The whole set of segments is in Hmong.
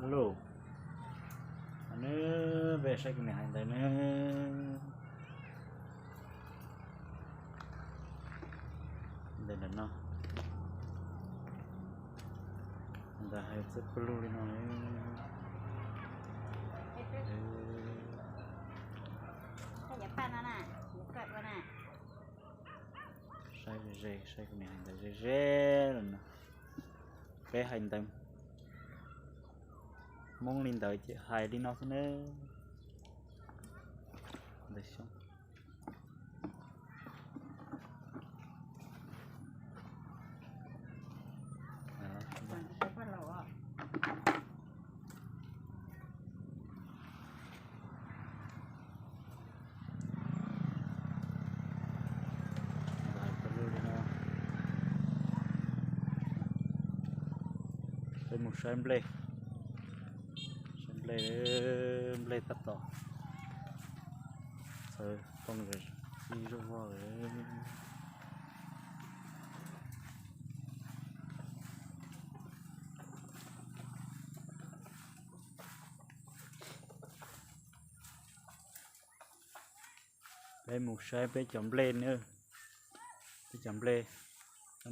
Lub, nws peb saib kuv niam hais ntawd na. Ntawm no, ntawd hais txawj pawg lug li no. Saib ze ze, saib kuv niam hais ntawd ze ze lawm no. Peb hais ntawd Hmoob li ntawd ces hais li no xwb na. Ntawd xyoob. Peb mus saib nplej, saib nplej, nplej tab tom txhawv tooj ib zaug vog lawm. Peb mus saib peb cov nplej na, peb cov nplej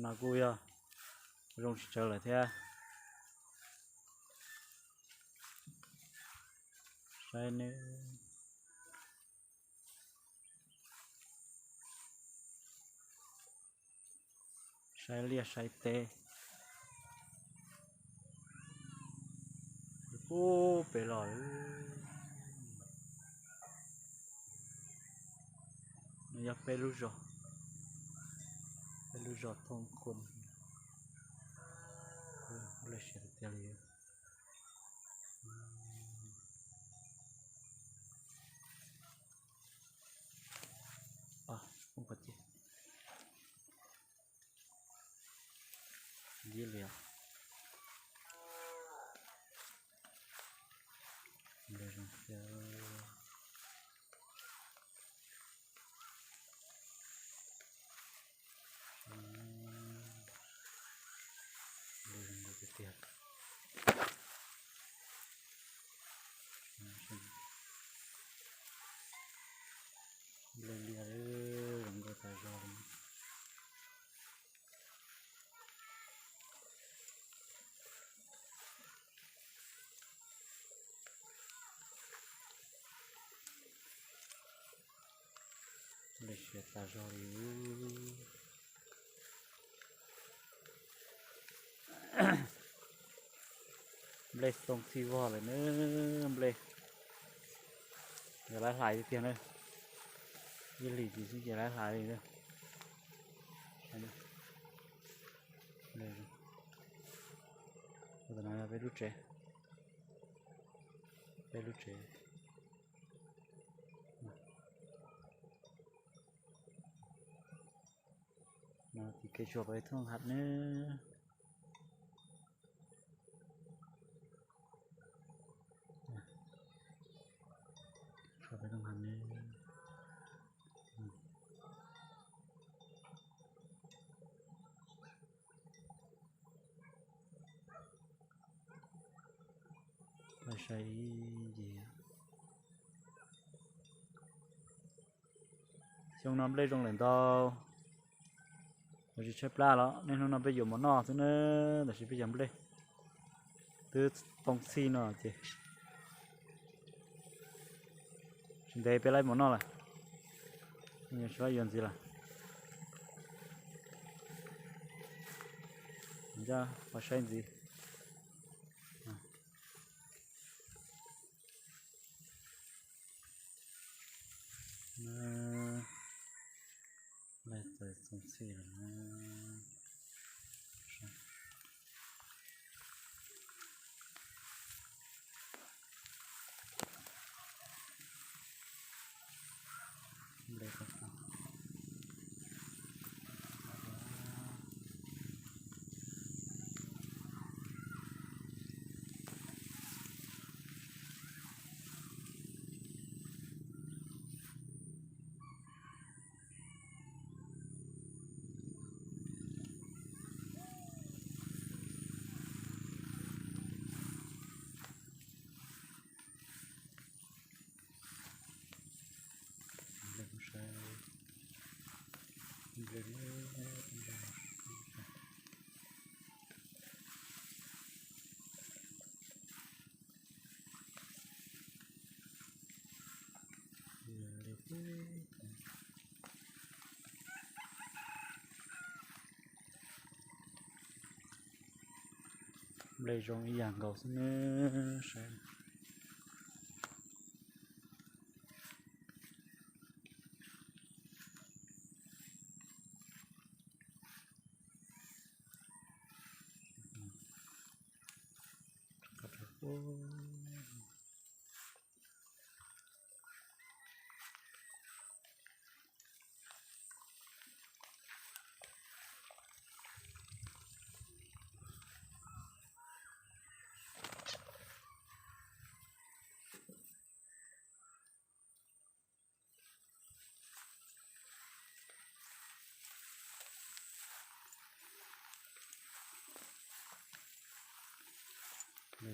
no kuj yog zoo tsis tsawg lawm thiab. Saib ne, saib liaj saib teb. Ub, pem los, no yog peb lub zos, peb lub zos Thoob Khuam. Lawv siav tiag tiag li. Ntxim li os. Nplej zoo thiab. Nplej zoo nkauj tiag tiag. Nplej liaj zoo nkauj tas zog li. Nplej siav tas zog li. Nplej xoo txhij vog lawm na, nplej. Yog lawv hlais tiag tiag na, ib hlis ces xwb ces lawv hlais li na. Tus no yog peb lub tsev, peb lub tsev. No tim kev tshuam peb thooj hav ne. Tshuam peb thooj hav ne. Peb saib ib ncig. Xyoo no nplej zoo lawm ntau. Los tsis tshaib plab los, niaj hnub no peb yuav mov noj xwb na, tab sis peb cov nplej twb too txhij no ces tsis ntev peb laib mov noj lawm. Tsis laib yuav ntxiv lawm. Ncaj qhov saib ntxiv. Nplej txawm txoo txhij lawm na. Nplej tau tau. Nplej zoo ib yam nkaus xwb ne, saib.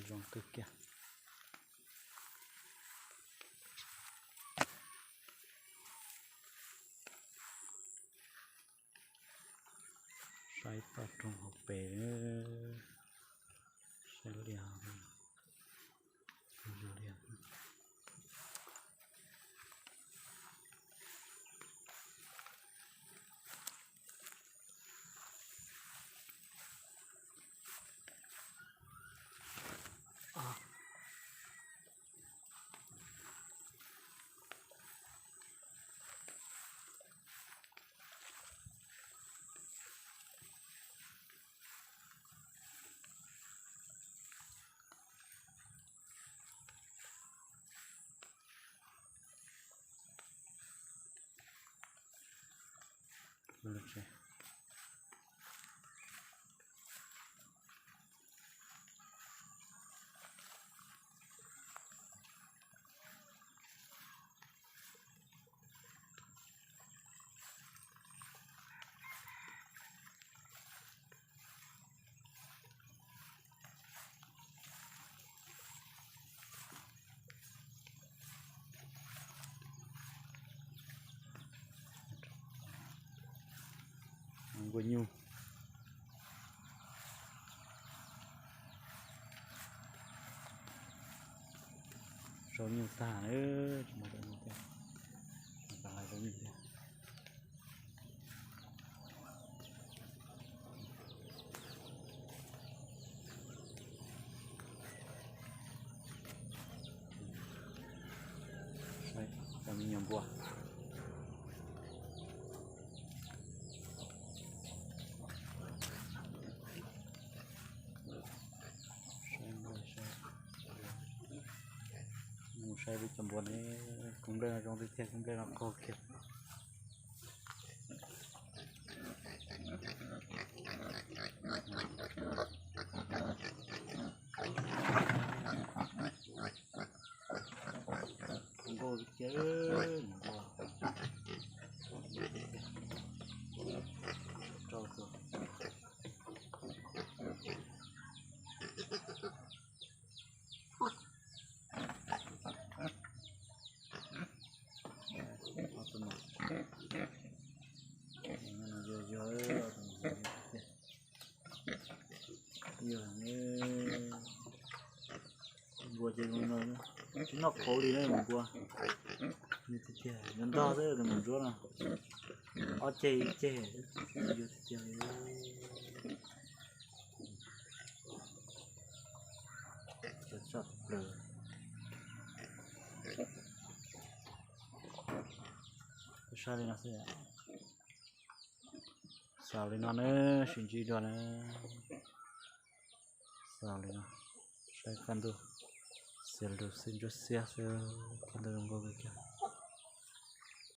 Zoo kawg kiag. Saib toj roob hauv pes, saib liaj, liaj. Nkuaj nyuj. Sau nyuj tag, tsis muaj sau nyuj thiab. Sau nyuj thiab. Saib cov me nyuam npua. Saib npua, saib, mus saib peb cov npua ne, kub nplej no zoo tiag tiag, kub nplej no qaug kiag. Nkauj tiag, nkauj. Rau tus. Ob tug no, no yog, yog, yog ne, npua ces zoo no, tsis noj qauv li na npua. Nws tiag tiag, nws ntog xwb tus maum ntsuab no. Ob ceg ib ceg, yog tiag tiag li. Cov tshaj plaws. Saib li no xwb. Xaus li no na, sib ntsib dua na. Xaus li no, saib kaj ntug, xiav lug xwb, ntsuab xiab xwb, kaj ntug zoo nkauj kawg kiag.